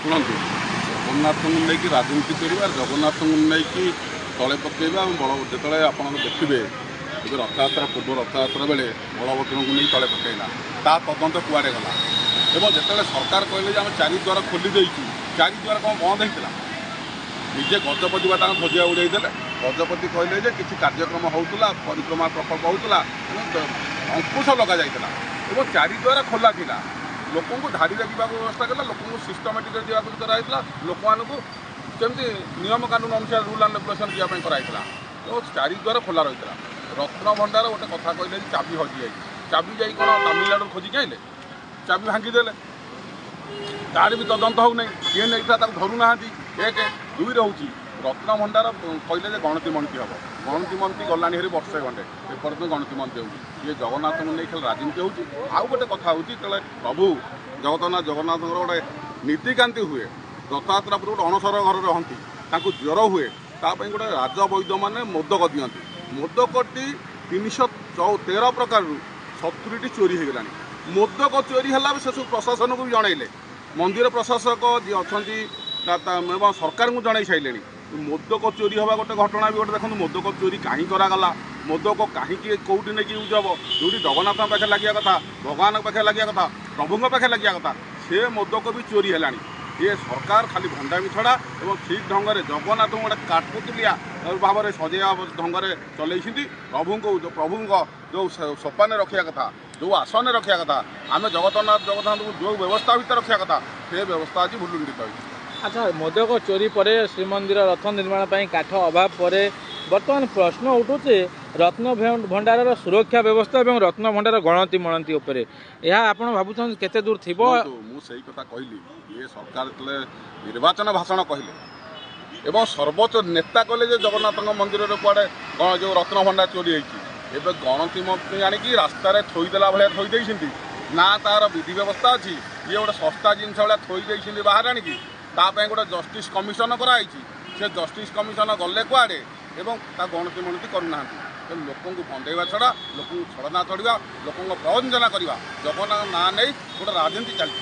ଶୁଣନ୍ତୁ, ଜଗନ୍ନାଥଙ୍କୁ ନେଇକି ରାଜନୀତି କରିବା, ଜଗନ୍ନାଥଙ୍କୁ ନେଇକି ତଳେ ପକାଇବା ଏବଂ ବଳ, ଯେତେବେଳେ ଆପଣ ଦେଖିବେ ଏବେ ରଥଯାତ୍ରା ପୂର୍ବ, ରଥଯାତ୍ରା ବେଳେ ବଳଭଦ୍ରଙ୍କୁ ନେଇ ତଳେ ପକାଇଲା, ତା ତଦନ୍ତ କୁଆଡ଼େ ଗଲା? ଏବଂ ଯେତେବେଳେ ସରକାର କହିଲେ ଯେ ଆମେ ଚାରିଦ୍ୱାର ଖୋଲି ଦେଇଛୁ, ଚାରିଦ୍ୱାର କ'ଣ ବନ୍ଦ ହେଇଥିଲା? ନିଜେ ଗଜପତି ବା ତାଙ୍କ ଧ୍ୱଜା ଉଡ଼େଇ ଦେଲେ। ଗଜପତି କହିଲେ ଯେ କିଛି କାର୍ଯ୍ୟକ୍ରମ ହେଉଥିଲା, ପରିକ୍ରମା ପ୍ରକଳ୍ପ ହେଉଥିଲା, ଅଙ୍କୁଶ ଲଗାଯାଇଥିଲା ଏବଂ ଚାରିଦ୍ୱାର ଖୋଲା ଥିଲା। ଲୋକଙ୍କୁ ଧାଡ଼ିରେ ଯିବାକୁ ବ୍ୟବସ୍ଥା କଲା, ଲୋକଙ୍କୁ ସିଷ୍ଟମେଟିକରେ ଯିବାକୁ କରାଯାଇଥିଲା, ଲୋକମାନଙ୍କୁ ଯେମିତି ନିୟମ କାନୁନ ଅନୁସାରେ ରୁଲ୍ ଆଣ୍ଡ ରେଗୁଲେସନ୍ ଯିବା ପାଇଁ କରାଯାଇଥିଲା ଏବଂ ଚାରିଦ୍ୱାର ଖୋଲା ରହିଥିଲା। ରତ୍ନଭଣ୍ଡାର ଗୋଟେ କଥା କହିଲେ ଯେ ଚାବି ହଜିଯାଇଛି। ଚାବି ଯାଇ କ'ଣ ତାମିଲନାଡ଼ୁରୁ ଖୋଜିକି ଆଣିଲେ? ଚାବି ଭାଙ୍ଗିଦେଲେ, ତାର ବି ତଦନ୍ତ ହେଉନାହିଁ। କିଏ ନେଇଥିଲା ତାକୁ ଧରୁନାହାନ୍ତି। ଏକ ଦୁଇ ରହୁଛି ରତ୍ନଭଣ୍ଡାର କହିଲେ ଯେ ଗଣତି ମଣତି ହେବ। ଗଣତି ମନ୍ତି ଗଲାଣି ହେରି ବର୍ଷେ ଖଣ୍ଡେ, ଏପର୍ଯ୍ୟନ୍ତ ଗଣତି ମନ୍ତି ହେଉଛି। ଇଏ ଜଗନ୍ନାଥଙ୍କୁ ନେଇ ଖାଲି ରାଜନୀତି ହେଉଛି। ଆଉ ଗୋଟେ କଥା ହେଉଛି, ଯେତେବେଳେ ପ୍ରଭୁ ଜଗନ୍ନାଥ ଜଗନ୍ନାଥଙ୍କର ଗୋଟେ ନୀତିକାନ୍ତି ହୁଏ, ରଥଯାତ୍ରା ପରେ ଗୋଟେ ଅଣସର ଘରେ ରହନ୍ତି, ତାଙ୍କୁ ଜ୍ୱର ହୁଏ, ତା ପାଇଁ ଗୋଟେ ରାଜବୈଦ୍ୟମାନେ ମୋଦକ ଦିଅନ୍ତି। ମୋଦକଟି 313 ପ୍ରକାରରୁ 70ଟି ଚୋରି ହେଇଗଲାଣି। ମୋଦକ ଚୋରି ହେଲା ବି ସେସବୁ ପ୍ରଶାସନକୁ ବି ଜଣାଇଲେ, ମନ୍ଦିର ପ୍ରଶାସକ ଯିଏ ଅଛନ୍ତି ଏବଂ ସରକାରଙ୍କୁ ଜଣାଇ ସାରିଲେଣି। ମୋଦକ ଚୋରି ହେବା ଗୋଟେ ଘଟଣା ବି ଗୋଟେ ଦେଖନ୍ତୁ। ମୋଦକ ଚୋରି କାହିଁ କରାଗଲା? ମୋଦକ କାହିଁକି କେଉଁଠି ନେଇକି ୟୁଜ୍ ହେବ? ଯେଉଁଠି ଜଗନ୍ନାଥଙ୍କ ପାଖରେ ଲାଗିବା କଥା, ଭଗବାନଙ୍କ ପାଖରେ ଲାଗିବା କଥା, ପ୍ରଭୁଙ୍କ ପାଖରେ ଲାଗିବା କଥା, ସେ ମୋଦକ ବି ଚୋରି ହେଲାଣି। ଇଏ ସରକାର ଖାଲି ଭଣ୍ଡାମି ଛଡ଼ା ଏବଂ ଠିକ୍ ଢଙ୍ଗରେ ଜଗନ୍ନାଥଙ୍କୁ ଗୋଟେ କାଠପୁତୁଲିଆ ଭାବରେ ସଜେଇବା ଢଙ୍ଗରେ ଚଲେଇଛନ୍ତି। ପ୍ରଭୁଙ୍କୁ ପ୍ରଭୁଙ୍କ ଯେଉଁ ସୋପାନରେ ରଖିବା କଥା, ଯେଉଁ ଆସନରେ ରଖିବା କଥା, ଆମେ ଜଗନ୍ନାଥ ଜଗନ୍ନାଥଙ୍କୁ ଯେଉଁ ବ୍ୟବସ୍ଥା ଭିତରେ ରଖିବା କଥା, ସେ ବ୍ୟବସ୍ଥା ଆଜି ଭୁଲୁଣ୍ଡିତ ହୋଇଛି। ଆଚ୍ଛା, ମୋଦକ ଚୋରି ପରେ ଶ୍ରୀମନ୍ଦିର ରଥ ନିର୍ମାଣ ପାଇଁ କାଠ ଅଭାବ ପରେ ବର୍ତ୍ତମାନ ପ୍ରଶ୍ନ ଉଠୁଛି ରତ୍ନ ଭଣ୍ଡାରର ସୁରକ୍ଷା ବ୍ୟବସ୍ଥା ଏବଂ ରତ୍ନ ଭଣ୍ଡାର ଗଣତି ମଣତି ଉପରେ। ଏହା ଆପଣ ଭାବୁଛନ୍ତି କେତେ ଦୂର ଥିବ? ମୁଁ ସେଇ କଥା କହିଲି, ଇଏ ସରକାର ଯେତେବେଳେ ନିର୍ବାଚନ ଭାଷଣ କହିଲେ ଏବଂ ସର୍ବୋଚ୍ଚ ନେତା କହିଲେ ଯେ ଜଗନ୍ନାଥଙ୍କ ମନ୍ଦିରରେ କୁଆଡ଼େ ଯେଉଁ ରତ୍ନଭଣ୍ଡାର ଚୋରି ହେଇଛି, ଏବେ ଗଣତି ମନ୍ତ୍ରୀ ଆଣିକି ରାସ୍ତାରେ ଥୋଇଦେଲା ଭଳିଆ ଥୋଇ ଦେଇଛନ୍ତି। ନା ତାର ବିଧି ବ୍ୟବସ୍ଥା ଅଛି? ଇଏ ଗୋଟେ ଶସ୍ତା ଜିନିଷ ଭଳିଆ ଥୋଇ ଦେଇଛନ୍ତି ବାହାରେ ଆଣିକି। ତା ପାଇଁ ଗୋଟେ ଜଷ୍ଟିସ୍ କମିଶନ କରାହେଇଛି, ସେ ଜଷ୍ଟିସ୍ କମିଶନ ଗଲେ କୁଆଡ଼େ? ଏବଂ ତା ଗଣତି ମଣତି କରୁନାହାନ୍ତି। ତେଣୁ ଲୋକଙ୍କୁ ଭଣ୍ଡେଇବା ଛଡ଼ା, ଲୋକଙ୍କୁ ଛଳନା ଛଡ଼ିବା, ଲୋକଙ୍କ ପ୍ରବଞ୍ଚନା କରିବା, ଜଗନ୍ନାଥ ନାଁ ନେଇ ଗୋଟେ ରାଜନୀତି ଚାଲିଛି।